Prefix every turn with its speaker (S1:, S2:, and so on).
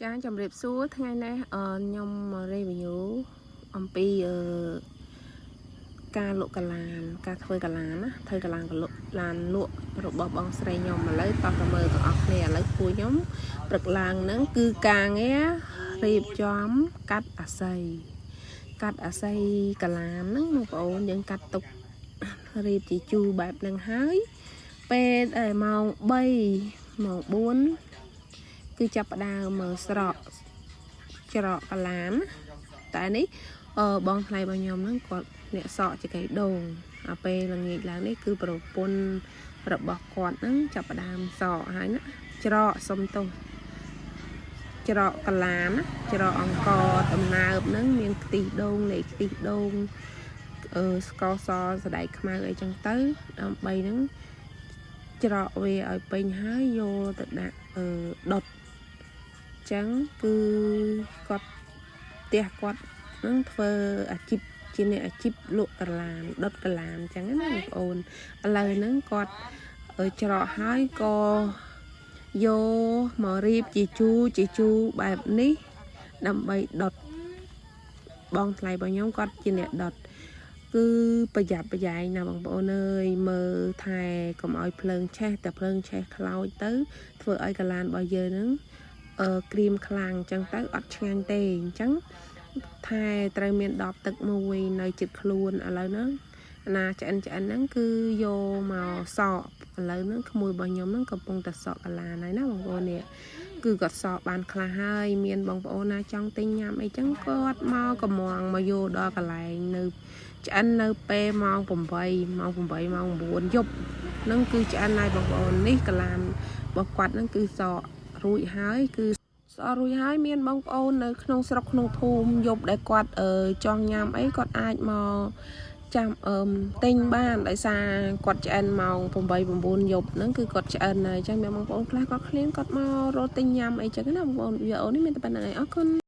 S1: ចាជំរាបសួរថ្ងៃនេះខ្ញុំមក review អំពីការលក់កាឡានការធ្វើកាឡានណាធ្វើកាឡានកលក់ឡានលក់របស់បងស្រីខ្ញុំឥឡូវតោះទៅមើលទាំងអស់គ្នាឥឡូវពូខ្ញុំព្រឹកឡើងហ្នឹងគឺការងាររៀបចំកាត់អាស័យកាត់អាស័យកាឡានហ្នឹងបងប្អូនយើងកាត់ទុករៀបជាជូរបែបហ្នឹងហើយពេលដែលម៉ោង3ម៉ោង4គឺចាប់ផ្ដើមស្រកច្រកកាឡានតែនេះបងថ្លៃរបស់ខ្ញុំហ្នឹងគាត់អ្នកសក់ចកៃដូងអាពេលល្ងាចឡើងនេះគឺប្រពន្ធរបស់គាត់ហ្នឹងចាប់ផ្ដើមសក់ហើយណាច្រកសុំទោសច្រកកាឡានណាច្រកអង្គដំណើបហ្នឹងមានខ្ទិះដូងលេខខ្ទិះដូងស្ករសសណ្តែកខ្មៅអីចឹងទៅដើម្បីហ្នឹងច្រកវាឲ្យពេញហើយយកទៅដាក់ដុតចឹងគឺគាត់ផ្ទះគាត់នឹងធ្វើអាជីពជាអ្នកអាជីពលក់កាឡានដុតកាឡានចឹងណាបងប្អូនឥឡូវហ្នឹងគាត់ច្រកហើយក៏យកមករៀបជាជូរជាជូរបែបនេះដើម្បីដុតបងថ្លៃរបស់ខ្ញុំគាត់ជាអ្នកដុតគឺប្រយ័ត្នប្រយែងណាបងប្អូនអើយមើលថែកុំឲ្យភ្លើងឆេះតែភ្លើងឆេះខ្លោចទៅធ្វើឲ្យកឡានរបស់យើងហ្នឹងក្រៀមខ្លាំងអញ្ចឹងទៅអត់ឆ្ងាញ់ទេអញ្ចឹងថែត្រូវមានដបទឹកមួយនៅជិតខ្លួនឥឡូវហ្នឹងណាឆ្អិនឆ្អិនហ្នឹងគឺយកមកសក់ឥឡូវហ្នឹងក្មួយរបស់ខ្ញុំហ្នឹងកំពុងតែសក់កាឡានហើយណាបងប្អូននេះគឺគាត់សក់បានខ្លះហើយមានបងប្អូនណាចង់ទិញញ៉ាំអីចឹងគាត់មកកំងមកយកដល់កន្លែងនៅឆ្អិននៅពេលម៉ោង8ម៉ោង8ម៉ោង9យប់ហ្នឹងគឺឆ្អិនហើយបងប្អូននេះកាឡានរបស់គាត់ហ្នឹងគឺសក់រួចហើយគឺសក់រួចហើយមានបងប្អូននៅក្នុងស្រុកក្នុងភូមិយប់ដែលគាត់ចង់ញ៉ាំអីគាត់អាចមកចាំអឺមទិញបានដោយសារគាត់ឆ្អិនម៉ោង8 9យប់ហ្នឹងគឺគាត់ឆ្អិនហើយអញ្ចឹងមានបងប្អូនខ្លះគាត់ឃ្លានគាត់មករកទិញញ៉ាំអីចឹងណាបងប្អូនវីដេអូនេះមានតែប៉ុណ្្នឹងឯងអរគុណ។